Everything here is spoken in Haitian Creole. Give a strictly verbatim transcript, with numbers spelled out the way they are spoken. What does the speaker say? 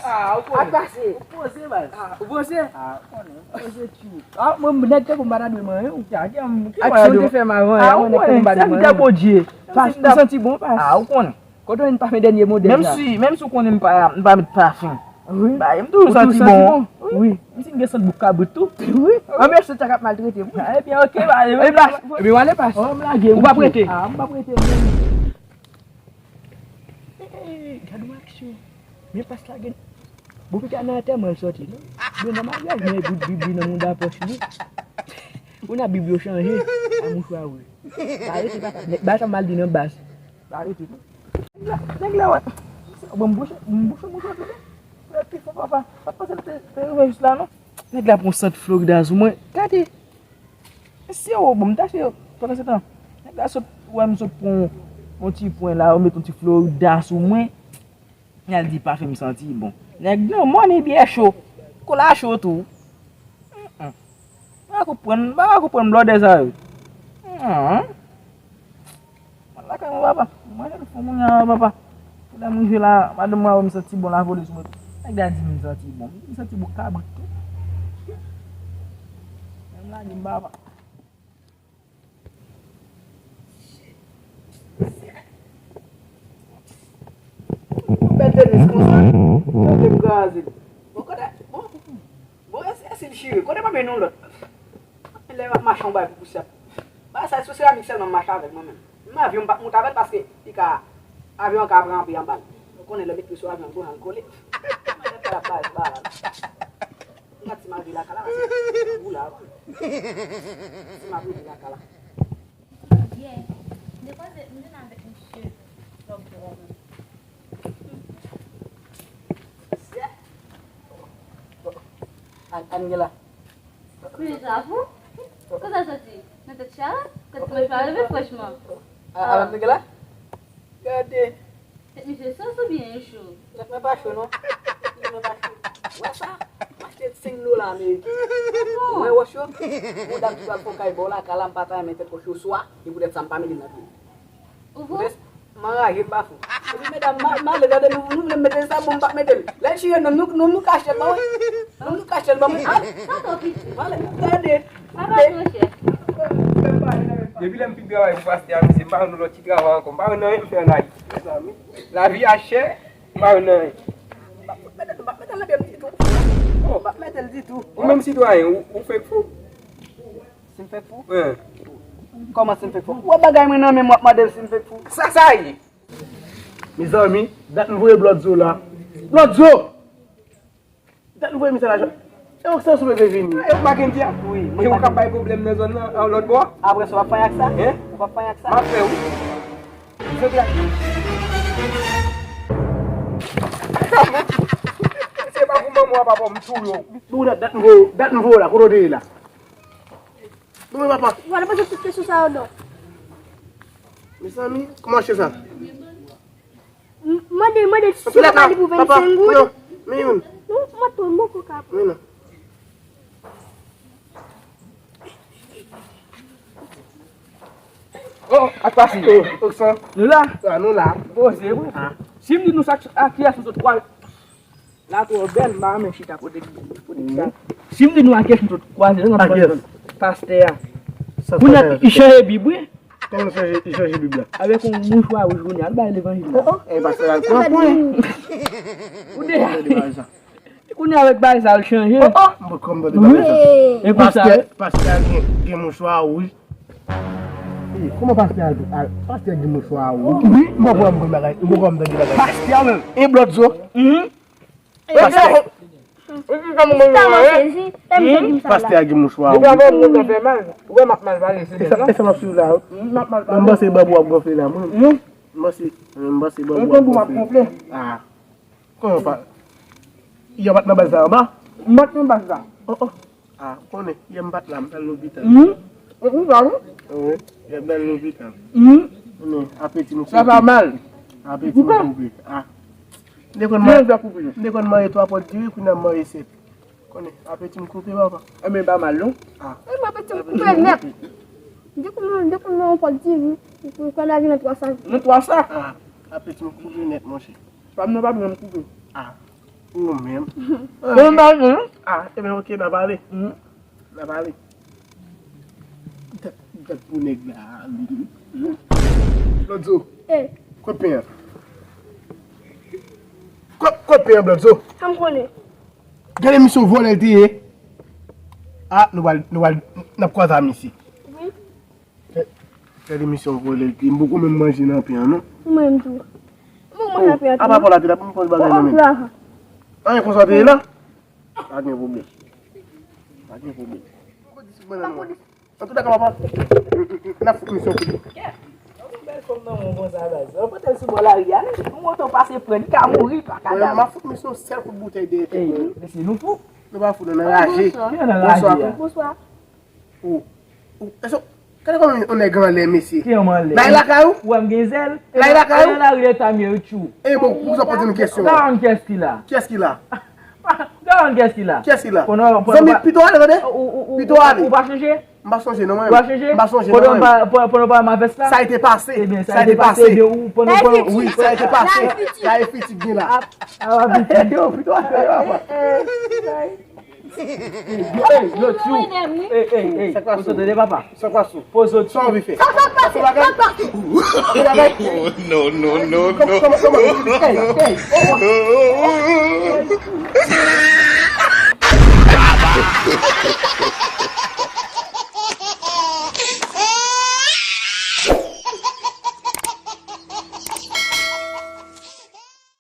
Ah, ou konnen. Ak pase. Ou poze, baz. Ah, ou poze? Ah, ou konnen. Ou poze, tchou. Ah, mwen, nèg tankou m pa ta dwe manyen, ou ka, ki, ki aksyon te fè m avan, ah, ou konnen, nèg tankou m pa ta dwe manyen. Sèvitè Bondye. Pas, ou santi bon, pas. Ah, ou konnen. Kote w jwenn pafen dènye modèl la? Menm si, menm si ou konnen m pa, m pa met pafen. Wi. Ba, m toujou santi bon. Wi. M si m gen sant bouk kabrit tou. Wi. Anben, se sa k ap maltrete m. Ah, ebyen, oke, ba, ebyen, w ale, pas. Oh, m lage, ou pa prete? Ah, m pa prete, non. Eh, eh, gad yon aksyon. Men pas la gen. Bon, pita nan antèman l soti, non? Bon, nan maryaj, men bout bib li nan mouda pòch li. Ou nan bib yo chanje. A mouchwa, wi. Ba, rete, papa. Ba, sa m al di nan bas. Ba, rete, non. Nèg la, nèg la, wè. Bon, m bouche, m bouche mouchwa tou, non. Lè pi fò, papa. Pa t panse l te, te rive jis la, non. Nèg la pran sant Florida sou mwen. Gade. Se yo, bon, m tache yo. Pandan se tan, nèg la sot, wè m sot pran yon ti pwen la, yo met yon ti Florida sou mwen. L al di pafen m santi bon. Nèg nan mòn e byè cho. Kola cho tou. Mm, mm. M pa konprann, m pa konprann blòdè sa yo. Mm, mm. Mwen lakay mwen, papa. Mwen se fou moun an, papa. Pou lè m rive la, madanm mwen wè m santi bon, la vole sou mwen. Nèg la di m santi bon. M santi bon kabrit tou. Men m lage m, papa. Yon bèl tenis konsa. Tande m kraze. Bon, kote, bon, bon, e, e si l chire. Kote m ap jwenn yon lòt? Lè m ap mache yon bagay pou pousyè. Ba sa, sou seramik sèlman m mache avèk mwen menm. Menm avyon m p ap monte avè l paske li ka, avyon an ka pran anpil anba l. Ou konnen lè m met pye sou avyon an, l kole. Mwen, lè m fè la baz, ba la. M gad si m al viv lakay la, paske ou la avan. Si m al viv lakay la. Yè, m te kwaze, m vin avèk misye lòt bò. An, Angela. Kote sa pou? Kote sa soti? Nan tèt Charles? Kote mwen pa leve, franchman. A, Angela? Gade. Tèt misye sòs oubyen yo cho? Tèt mwen pa cho, non. Tèt mwen pa cho. Wè sa? M achte senk dola ameriken. Wè wòch yo? Yon dam ki pral fè yon kay bò lakay la, m pa ta renmen tèt wòch yo swa, e poutèt sa m pa mete l nan pye m. Ou fou? M anraje, m pa fou. Epi medam, m a, m ale, gade nou, nou vle m mete l sa, bon, m p ap mete l. Lè l chire non m, nou, nou, nou ka achte l ban mwen. Non m, nou ka achte l ban mwen. Al. Sa twò piti. Pale, gade. Sa pa twò chè. Depi lè m fin travay pou pastè a, mesye, m pa jwenn yon lòt ti travay ankò. M pa jwenn anyen m fè ann Ayiti, mezanmi. Lavi a chè, m pa jwenn anyen. M p ap mete l, m p ap mete l nan pye m ditou. Oh. M p ap mete l ditou. Ou menm sitwayen, ou, ou fenk fou? Si m fenk fou? Wi. Kòman si m fenk fou? Ou wè bagay mwen nan men m, w ap mande m si m fenk fou? Sa sa ye? Mezanmi, dat m voye Blòdzo la. Blòdzo! Dat m voye misye la. E ou ki se sou bezwen vini? E ou pa gen di a? Wi. E ou k ap bay pwoblèm nan zòn nan, an lòt bò? Apre sa, w ap fany ak sa? Hein? Ou p ap fany ak sa? M ap fè wi. Se pa pou manman w, papa, m touye w. Nou dat, dat m voye, dat m voye la, kote w te ye la? Non, men papa. Ou pa t poze tout kesyon sa yo, non. Mezanmi, kòman se sa? M-, mande, mande si w pa li pou vennsenk goud. Men youn. Non, m ap tou, m poko ka pran. Men non. Oh, ak pase. Oh, Oksan. Nou la? Ah, nou la. Poze, wi. Ah. Si m di nou sa, a ki yès nou sot kwaze? La twò bèl, m pa renmen chita kote, kote sa. Si m di nou a kiyès nou sot kwaze, nou ap pran pastè a. Kounye a, li chanje Bib, wi. Kòman li chanje, li chanje Bib la? Avèk yon mouchwa wouj kounye a, al bay levanjil la. Oh, oh, e pastè a al pran pwen. Ou deja. Kounye a avèk bagay sa, al chanje. Oh, oh, m poko konn tande bagay sa. E konsa, pastè, pastè a gen, gen mouchwa wouj. E, kòman pastè a, a, pastè a gen mouchwa wouj? Wi, m poko konn bagay, m poko konn tande bagay. Pastè a menm, e Blòdzo. Mhm. Pastè. Pastè a gen mouchwa. Depi avan moun nan fè mal. Ou wè m ap mal pale, se bèl, non? E sa m ap swiv la, wi. M ap mal pale. M panse banbou ap gonfle la, mwen. M panse, m panse banbou ap gonfle. Ah. Kòman pa? Yè w pa t nan baz la anba? M pa t nan baz la. Oh, oh. Ah, ou konnen, yè m pa t la, m t al lopital. Wi, yè m t al lopital. Konnen, apeti m koupe. Sa pa mal. Apeti m koupe. Ah. M te konn manje, m te konn manje twa pòt diri, kounye a m manje sèt. Konnen, apeti m koupe, papa. Enben, pa mal, non? Ah. Enben, apeti m koupe nèt. Depi m, depi m nan yon pòt diri, m konn al nan twa sa. Nan twa sa? Ah, apeti m koupe nèt, monchè. Pa m nan pa menm koupe. Ah. Ou menm. Bon, m pa gen. Ah, ebyen, oke, n a pale. N a pale. Tèt, tèt pou nèg la. Blòdzo. Eh. Kot pen an? Kot, kot pen an, Blòdzo? Sa m konnen. Gade misyon vòlè l te ye. Ah, nou pral, nou pral, n ap kwaze a misye. Wi. Gade misyon vòlè l te ye. M poko menm manje nan pen an, non. Mwen menm tou. Mwen manje nan pen an tou. Apa non? Vòlè te la pou m pran bagay nan men. Anyen konsa te ye la? Pa gen pwoblèm. Pa gen pwoblèm. Antouka, papa, n ap fout misyon pou li. Yon bèl fanm nan, yon bon sa baz. Yon kote l sou bò lari a, li, yon moto pase pran, li ka mouri, li pa ka dam. M ap fout misyon sèl kout boutèy dèyè tèt mwen. Mesye, nou fou. Nou pa fou, nou nan raje. Ki nan raje a? Bonswa. Ou, ou, èske, gade kòman yon nèg anlè, mesye. Ki yon anlè? Bay lakay ou? Ou wè m gen zèl? Bay lakay ou? Nan lari leta m ye, tchou. E bon, pou sa poze m kesyon. Garan, kiyès ki la? Kiyès ki la? Garan, kiyès ki la? Kiyès ki la? Zanmi, pito ale, tande? Pito ale. Ou pa chanje? M pa sonje non, mwen. Ou pa chanje? M pa sonje non, mwen. Pandan w pa, pandan w pa avè sa? Sa a te pase. Ebyen, sa a te pase. Ebyen, ou pandan, pandan, wi, sa a te pase. Sa e fiti gen la. Yo, pito a fè yo apa. Ey, yo, tchou. Ey, ey, ey. Sa kwa sou? Pozo tande, papa. Sa kwa sou? Pozo tchou. Sa w anvi fè? Sa, sa pase, sa pase. Sa bagay? Sa bagay? No, no, no, no. Kòman, kòman, kòman? Ey, ey.